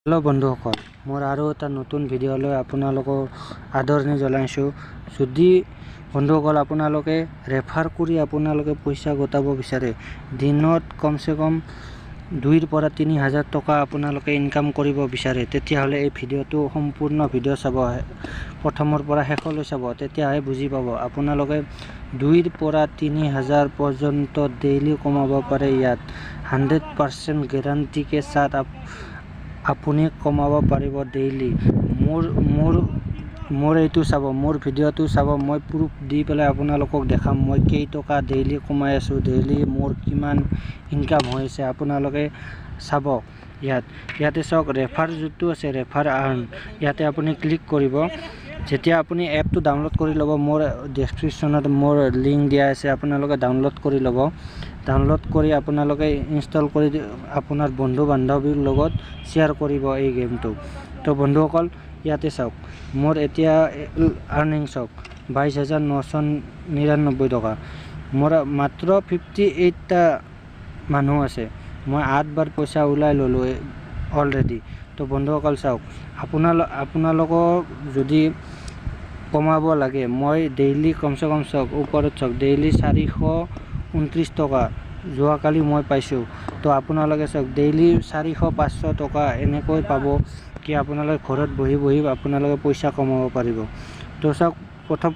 Hello' বন্ধুসকল, মোৰ আৰু এটা নতুন ভিডিঅ'লৈ আপোনালোকক আদৰণি জনাইছোঁ। যদি বন্ধুসকল, আপোনালোকে ৰেফাৰ কৰি আপোনালোকে পইচা গোটাব বিচাৰে, দিনত কমচে কম 2ৰ পৰা 3 হাজাৰ টকা আপোনালোকে ইনকাম কৰিব বিচাৰে, তেতিয়াহ'লে এই ভিডিঅ'টো সম্পূৰ্ণ ভিডিঅ' চাব, প্ৰথমৰ পৰা শেষলৈ চাব, তেতিয়াহে বুজি পাব। আপোনালোকে 2ৰ পৰা 3 হাজাৰ পৰ্যন্ত ডেইলি কমাব পাৰে। ইয়াত 100% গেৰাণ্টি কে সাথ আপুনি কমাব পাৰিব ডেইলি। মোৰ মোৰ মোৰ এইটো চাব, মোৰ ভিডিঅ'টো চাব। মই প্ৰুফ দি পেলাই আপোনালোকক দেখাম মই কেইটকা ডেইলি কমাই আছোঁ, ডেইলি মোৰ কিমান ইনকাম হৈ আছে। আপোনালোকে চাব ইয়াত। ইয়াতে চাওক, ৰেফাৰ যিটো আছে, ৰেফাৰ আৰ্ণ, ইয়াতে আপুনি ক্লিক কৰিব। যেতিয়া আপুনি এপটো ডাউনলোড কৰি ল'ব, মোৰ ডেছক্ৰিপশ্যনত মোৰ লিংক দিয়া আছে, আপোনালোকে ডাউনলোড কৰি ল'ব। ডাউনলোড কৰি আপোনালোকে ইনষ্টল কৰি আপোনাৰ বন্ধু বান্ধৱীৰ লগত শ্বেয়াৰ কৰিব এই গেমটো। তো বন্ধুসকল, ইয়াতে চাওক, মোৰ এতিয়া আৰ্নিং চাওক, 22,999 টকা। মোৰ মাত্ৰ 58টা মানুহ আছে। মই আঠবাৰ পইচা ওলাই ল'লোঁ অলৰেডি। তো বন্ধুসকল, চাওক, আপোনালোকক যদি কমাব লাগে, মই ডেইলি কমচে কম, চাওক ওপৰত চাওক, ডেইলি 429 টকা যোৱাকালি মই পাইছোঁ। তো আপোনালোকে চাওক, ডেইলি 400, 500 টকা এনেকৈ পাব কি আপোনালোকে ঘৰত বহি বহি আপোনালোকে পইচা কমাব পাৰিব। তো চাওক,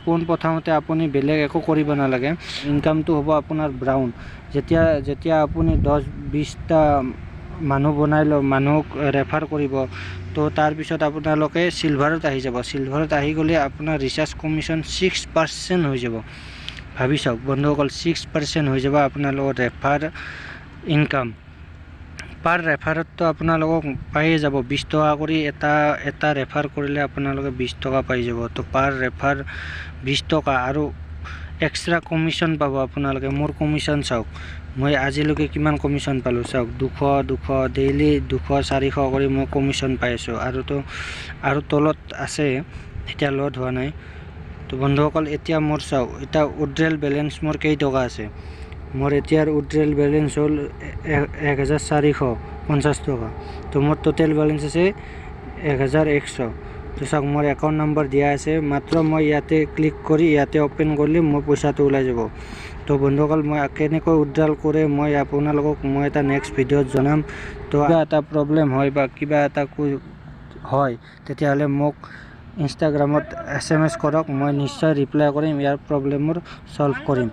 পোনপ্ৰথমতে আপুনি বেলেগ একো কৰিব নালাগে। ইনকামটো হ'ব আপোনাৰ ব্ৰঞ্জ যেতিয়া যেতিয়া আপুনি 10-20টা মানুহ বনাই লওক, মানুহক ৰেফাৰ কৰিব, তো তাৰপিছত আপোনালোকে চিলভাৰত আহি যাব। চিলভাৰত আহি গ'লে আপোনাৰ ৰিচাৰ্জ কমিশ্যন 6% হৈ যাব। ভাবি চাওক বন্ধুসকল, 6% হৈ যাব আপোনালোকৰ ৰেফাৰ ইনকাম। পাৰ ৰেফাৰততো আপোনালোকক পায়ে যাব 20 টকা কৰি। এটা এটা ৰেফাৰ কৰিলে আপোনালোকে 20 টকা পাই যাব। তো পাৰ ৰেফাৰ 20 টকা আৰু এক্সট্ৰা কমিশ্যন পাব আপোনালোকে। মোৰ কমিশ্যন চাওক, মই আজিলৈকে কিমান কমিশ্যন পালোঁ চাওক। 200, 200, ডেইলি 200, 400 কৰি মই কমিশ্যন পাই আছোঁ। আৰুতো আৰু তলত আছে, এতিয়া লোড হোৱা নাই। তো বন্ধুসকল, এতিয়া মোৰ চাওক, এতিয়া উইড্ৰেল বেলেঞ্চ মোৰ কেইটকা আছে। মোৰ এতিয়াৰ উইড্ৰেল বেলেঞ্চ হ'ল 1450 টকা। তো মোৰ টোটেল বেলেঞ্চ আছে 1100। তো চাওক, মোৰ একাউণ্ট নম্বৰ দিয়া আছে। মাত্ৰ মই ইয়াতে ক্লিক কৰি ইয়াতে অ'পেন কৰিলে মোৰ পইচাটো ওলাই যাব। তো বন্ধুসকল, মই কেনেকৈ উইড্ৰল কৰে মই আপোনালোকক মই এটা নেক্সট ভিডিঅ'ত জনাম। তো কিবা এটা প্ৰব্লেম হয় বা কিবা এটা হয়, তেতিয়াহ'লে মোক ইনষ্টাগ্ৰামত SMS কৰক। মই নিশ্চয় ৰিপ্লাই কৰিম, ইয়াৰ প্ৰব্লেমবোৰ ছল্ভ কৰিম।